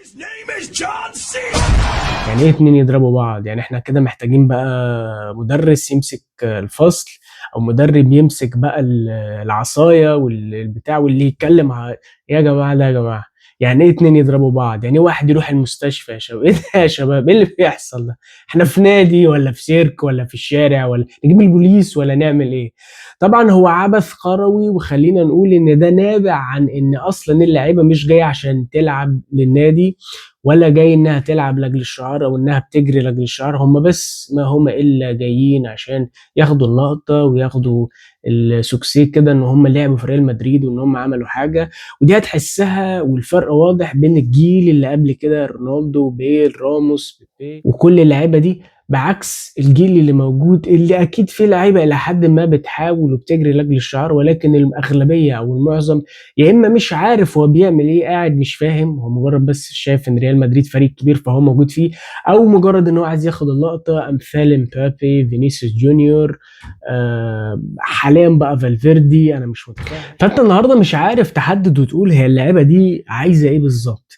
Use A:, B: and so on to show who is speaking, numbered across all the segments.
A: His name is John C.
B: يعني ايه اتنين يضربوا بعض؟ يعني احنا كده محتاجين بقى مدرس يمسك الفصل او مدرب يمسك بقى العصاية والبتاع واللي يتكلم يا جماعة ده يا جماعة، يعني ايه اتنين يضربوا بعض؟ يعني ايه واحد يروح المستشفى يا شباب؟ ايه ده يا شباب؟ ايه اللي بيحصل ده؟ احنا في نادي ولا في سيرك ولا في الشارع ولا نجيب البوليس ولا نعمل ايه؟ طبعا هو عبث كروي، وخلينا نقول ان ده نابع عن ان اصلا اللعيبة مش جاية عشان تلعب للنادي، ولا جاي انها تلعب لاجل الشعار او انها بتجري لاجل الشعار، هم بس ما هم الا جايين عشان ياخدوا اللقطة وياخدوا ال succès كده ان هم لعبوا في ريال مدريد وان هم عملوا حاجة. ودي هتحسها، والفرق واضح بين الجيل اللي قبل كده رونالدو بيل راموس بيبي وكل اللعيبة دي، بعكس الجيل اللي موجود اللي اكيد فيه لعيبة الى حد ما بتحاول وبتجري لاجل الشعار، ولكن الاغلبية او المعظم يا اما مش عارف هو بيعمل ايه، قاعد مش فاهم، هو مجرد بس شايف ان ريال مدريد فريق كبير فهو موجود فيه، او مجرد ان هو عايز ياخد اللقطة، امثال امبابي، فينيسيوس جونيور، حاليا بقى فالفيردي. انا مش متخيل. فانت النهارده مش عارف تحدد وتقول هي اللعيبة دي عايزه ايه بالظبط.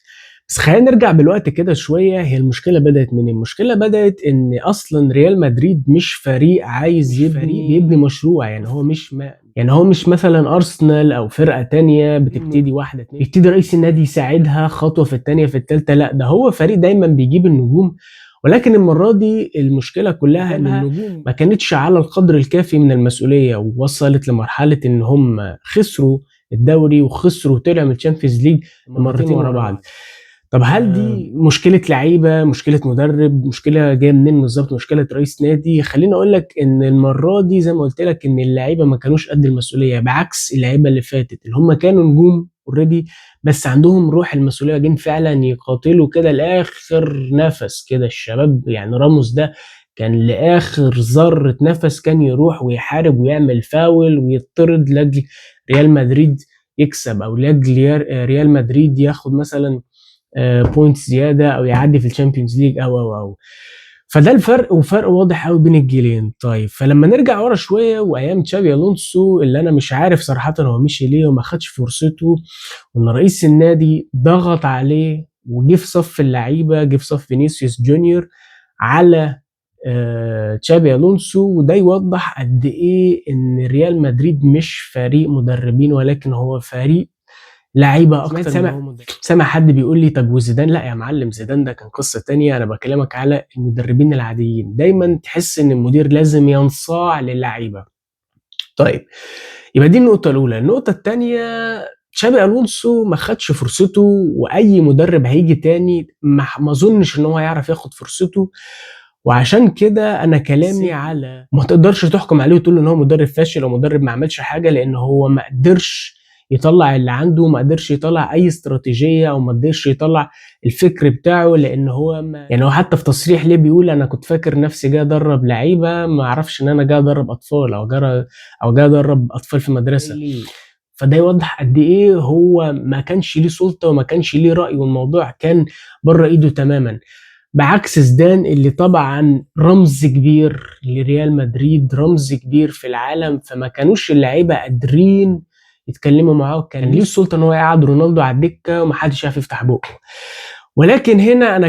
B: بس خلينا نرجع بالوقت كده شوية، هي المشكلة بدات منين؟ المشكلة بدات ان اصلا ريال مدريد مش فريق عايز يبني، بيبني مشروع، يعني هو مش ما يعني هو مش مثلا ارسنال او فرقه تانية بتبتدي واحدة اتنين يبتدي رئيس النادي يساعدها خطوة في التانية في التالتة، لا ده هو فريق دايما بيجيب النجوم. ولكن المرة دي المشكلة كلها ان النجوم ما كانتش على القدر الكافي من المسؤولية، ووصلت لمرحلة ان هم خسروا الدوري وخسروا وطلعوا من ال Champions League مرتين ورا بعض. طب هل دي مشكلة لعيبة، مشكلة مدرب، مشكلة جاية منين بالظبط، مشكلة رئيس نادي؟ خليني اقول لك ان المرة دي زي ما قلت لك ان اللعيبة ما كانوش قد المسؤولية، بعكس اللعيبة اللي فاتت اللي هم كانوا نجوم already بس عندهم روح المسؤولية، جايين فعلا يقاتلوا كده لاخر نفس كده الشباب. يعني راموس ده كان لاخر ذره نفس كان يروح ويحارب ويعمل فاول ويطرد لاجل ريال مدريد يكسب، او لاجل ريال مدريد ياخد مثلا point زيادة او يعدي في ال Champions League او او او. فده الفرق، وفرق واضح قوي بين الجيلين. طيب فلما نرجع ورا شوية وايام تشابي الونسو، اللي انا مش عارف صراحة هو مشي ليه وما خدش فرصته، وان رئيس النادي ضغط عليه وجه في صف اللعيبة، جه في صف فينيسيوس جونيور على تشابي الونسو. وده يوضح قد ايه ان ريال مدريد مش فريق مدربين، ولكن هو فريق لعيبة اكتر. سامع حد بيقول لي طب وزيدان؟ لا يا معلم، زيدان ده كان قصة تانية، انا بكلمك على المدربين العاديين. دايما تحس ان المدير لازم ينصاع للعيبة. طيب يبقى دي النقطة الاولى. النقطة الثانية، تشابي الونسو ما خدش فرصته، واي مدرب هيجي تاني ما اظنش ان هو هيعرف ياخد فرصته. وعشان كده انا كلامي على ما تقدرش تحكم عليه وتقول ان هو مدرب فاشل او مدرب ما عملش حاجة، لان هو ما قدرش يطلع اللي عنده، ما قدرش يطلع اي استراتيجية، او ما قدرش يطلع الفكر بتاعه، لان هو ما يعني هو حتى في تصريح ليه بيقول انا كنت فاكر نفسي جاي ادرب لعيبة، ما اعرفش ان انا جاي ادرب اطفال، او جاي ادرب اطفال في مدرسه. فده يوضح قد ايه هو ما كانش ليه سلطة وما كانش ليه راي، والموضوع كان بره ايده تماما. بعكس زيدان اللي طبعا رمز كبير لريال مدريد، رمز كبير في العالم، فما كانوش اللعيبة قادرين يتكلموا معاه، كان ليه السلطة ان هو يقعد رونالدو على الدكة ومحدش يعرف يفتح بقه. ولكن هنا انا